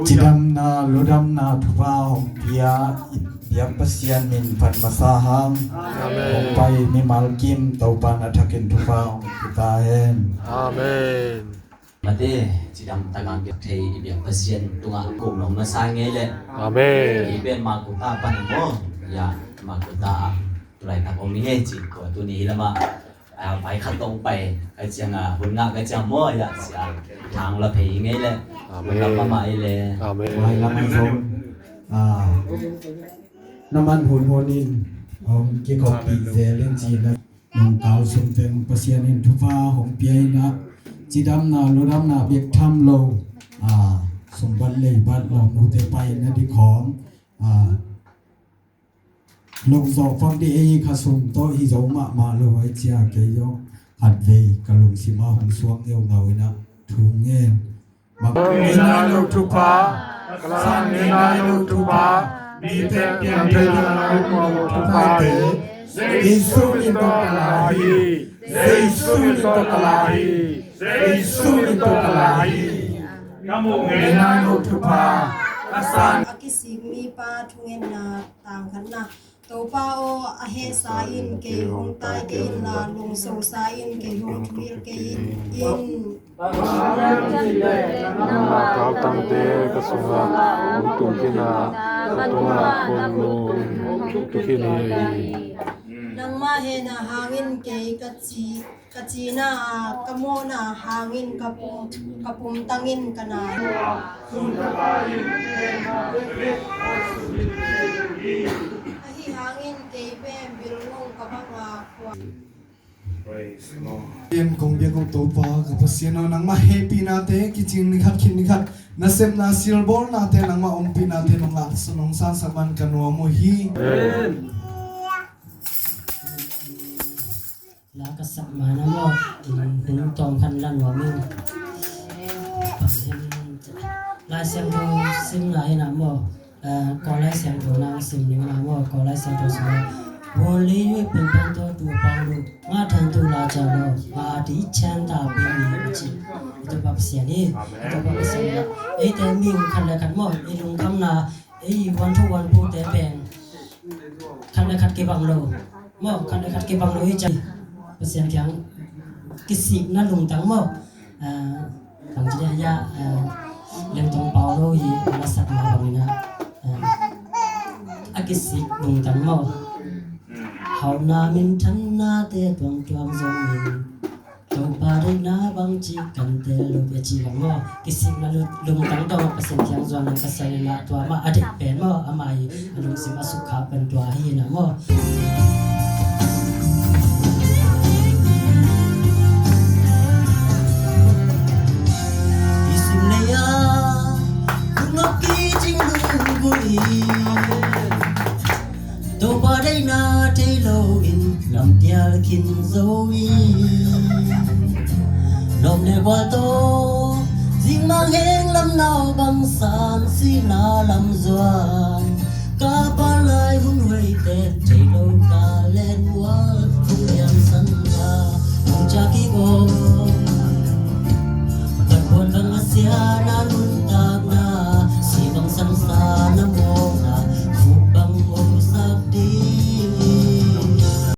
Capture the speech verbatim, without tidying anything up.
Cidamna ludamna thupha hong pia i biak Pasian min phat masa hang. Amen. Hong pai mimal kim Topa na thakin thupha hong pia ta hen. Amen. Mate, cidam takin biak thei i biak Pasian tungah kum nong masa ngei leh. Amen. I pen ma kuta pan mo ya ma kuta a tulai tak om ngei ci ko tuni hi lamah. A, pai khat tong pai kai ciang a hun ngah kai ciang maw ya sia thang la phei ngei leh. Amen. Lam mama i le. Amen. Mai lam zong. A, naman hun hun in hong kikhop pi zel in ci na nong kau sum teng Pasian in thupha hong pia in a cidamna ludamna biak tham lo. A, sum bat lei bat lo mu te pai na di khong. A, Lungzawh fak dih ei kha sum tawh hi zo mahmah lo ai cia kei zong khat vei ka lungsim ah hong suak ngeungau in ah thu ngen. Bang ngenai lo thupha, ka san ngenai lo thupha, mite piang thei lo thupha te, Jesu min tawh ka la hi, Jesu min tawh ka la hi, Jesu min tawh ka la hi. Ka muh ngenai lo thupha, ka san. A kisik mipa thungetna. Tang khatna, Topa aw, a hehsa in kei hong tai kei inla, lungsosa in kei hong thuhilh kei in. Nangma kaltangte ka sungah hong tung khin a, ka tungah hong lum khin hi. Nangma hehna hangin kei ka ci. Ka cina a, ka mawhna hangin ka pum, ka pumtangin ka na. Ahi hangin kei pen bilnung ka bang a khua. Praise the Lord. Ken kong biak uh Topa ka Pasian aw, nangmah hehpihnate kicing nikhat khin nikhat nasepna silbawlnate nangmah ompihnate nong laksa nong sansak man ka nuam uh hi. Amen. La ka sak ma na maw, in hun tawm khan la nuam in. Lai Siangtho simna hi na maw, eh, Kawl Lai Siangtho nang sim ning na maw, Kawl Lai Siangtho simna. Hun li yui pin pan to tu pang lu, nga than tu la ca lo, nga di chan ta pin ni ci. Itu pa Pasian ni, itu pa Pasian ni. Eite mi khan le khan maw, i lungkhamna, ei, one to one pu te pen. Khat le khat kibang lo. Maw, khat le khat kibang lo hi cia. Pasian kiang kisikna lungtang maw. Ah, bang ci dia ya, ah, lem tong pau lo hi, la sak ma bang ina. Ah, a kisik lungtang maw. Hau na min than na te tuang tuang zong in. Topa deihna bangci kan tel lo pia ci bang maw. Kisikna lungtang tawh Pasian kiang zuan lam Pasian in ah tua mah a deih pen maw. Amah i a lungsim a sukha pen tua hi na maw. I sim lei a kungak kicing lungvui. Topa deihna thei loin lampial khin zo hi. Lawm le bual tawh zingmang heng lamnau bangsan sihna lam zuan. Ka pa lai hun huaite thei lo ka len ual hong liansan.